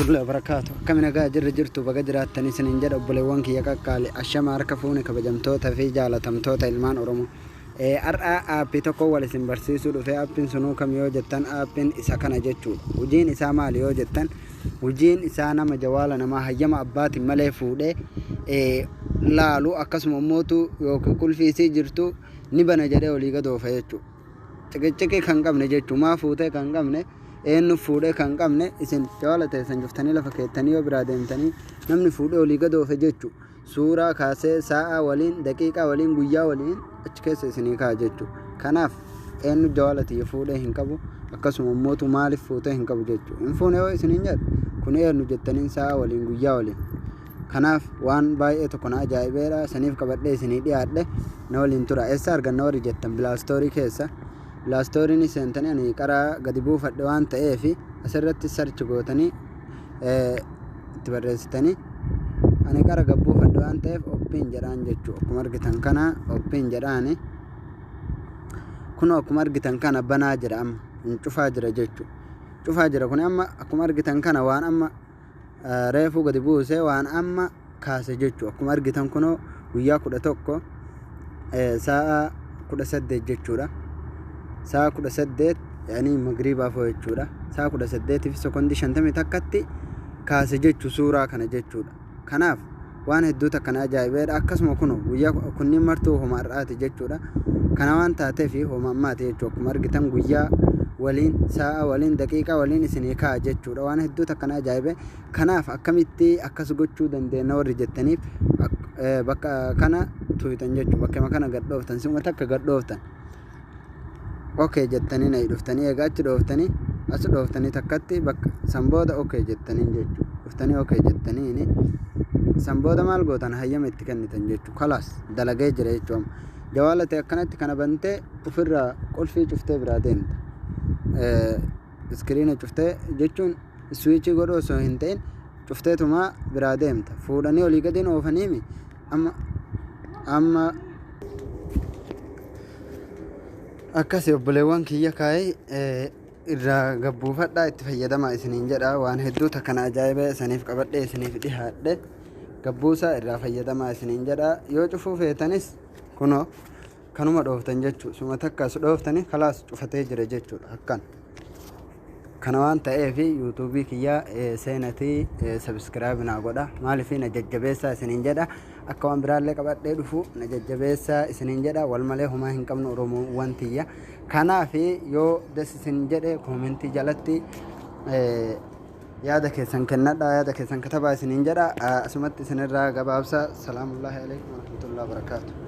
Warahmatullahi wabarakaatu. Akkami nagaa jirra jirtu baga jiraattanii isiniin jedha obboleewwan kiyya qaqqaali. Ashama harka fuune kabajamtoota fi jaalatamtoota ilmaan Oromoo. Har'a aappii tokko wal isin barsiisuu dhufe. Aappiin sunuu kam yoo jettan, aappiin isa kana jechuudha. Hojiin isaa maali yoo jettan, hojiin isaa nama jawaala namaa hayyama abbaatiin malee fuudhee laalu, akkasuma immootu yookiin qulfii isii jirtu ni bana jedhee olii gad oofa jechuudha. Ciqiciqii kan qabne jechuudha. Maa fuutee kan qabne, eenyu fuudhee kan qabne, isin jawaala teessan cuftanii lafa keettanii yoo biraa deemtanii namni fuudhee olii gad oofe jechuudha. Suuraa kaasee sa'a waliin, daqiiqaa waliin, guyyaa waliin achi keessa isinii kaa'a jechuudha. Kanaaf eenyu jawaala tiyya fuudhee hin qabu, akkasuma immootu maaliif fuutee hin qabu jechuudha. Hin fuune yoo isiniin jedhu, kun eenyu jettaniin sa'a waliin, guyyaa waliin. Kanaaf waan baay'ee tokko na ajaa'ibeedha. Saniif qabadhee isinii dhiyaadhe, na waliin tura. Eessa arganna warri jettan, Play Store keessa. Play Storeiin seentanii, ani qaraa gadi buufadhe waan ta'eef, asirratti search gootanii itti barreessitanii, ani qara gad buufadhe waan ta'eef open jedhaan jechuudha. Akkuma argitan kana open jedhaani. Kun akkuma argitan kana banaa jira, amma hin cufaa jira jechuudha. Cufaa jira kun amma akkuma argitan kana waan amma reefuu gadi buusee, waan amma kaase jechuudha. Akkuma argitan kunoo guyyaa 11 sa'a 18 jechuudha. Sa'a 18 yaani magriibaaf jechuudha. Sa'a 18 fi sekondii 51tti kaase jechuu suuraa kana jechuudha. Kanaaf waan hedduu takka na ajaa'ibeedha. Akkasuma kun guyyaa kunniin martuu homa har'aati jechuudha. Kana waan taateef homa ammaati jechuudha. Akkuma argitan guyyaa waliin, sa'a waliin, daqiiqaa waliin isinii kaa'a jechuudha. Waan hedduu takka na ajaa'ibe. Kanaaf akkamitti akkas gochuu dandeenya warri jettaniif, bakka kana tuutan jechuudha. Bakka kana gad dhooftan, si'uma takka gad dhooftan. Okay jettanii na dhuftanii, egaa achi dhooftanii, as dhooftanii takkatti bakka san booda okay jettanii jechuudha. Dhuftanii okay jettaniini san booda maal gootan? Hayyama itti kennitan jechuudha. Kalaas dalagee jira jechuudha. Jawaala ta'e akkanatti kana bantee ofirraa qulfii cuftee biraa deemta. Iskiriina cuftee jechuun switch godhuu osoo hin ta'in cufteetumaa biraa deemta. Fuudhanii olii gadiin oofaniimi amma amma akkasi. Obboleewwan kiyya, kaayee irraa gabbuufadhaa, itti fayyadamaa isiniin jedha. Waan hedduu takkana ajaa'ibee isiniif qabadhee isiniif dhihaadhe, gabbuusaa irraa fayyadamaa isiniin jedha. Yoo cufuu feetanis kunoo kanuma dhooftan jechuu, suma takka as dhooftanii kalaas cufatee jira jechuudha. Akkan kana waan ta'eef yuutuubii kiyyaa seenatii subscribe naa godha. Maaliif, na jajjabeessaa isiniin jedha. Akka waan biraallee qabadhee dhufu na jajjabeessaa isiniin jedha. Wal malee homaa hin qabnu, Oromoowwan tiyya. Kanaaf yoo das isin jedhe koomentii jalatti yaada keessan kennadha, yaada keessan katabaa isiniin jedha. Asumatti isinirraa gabaabsa. Salaamullaahi alaikum warahmatullahi wabarakaatu.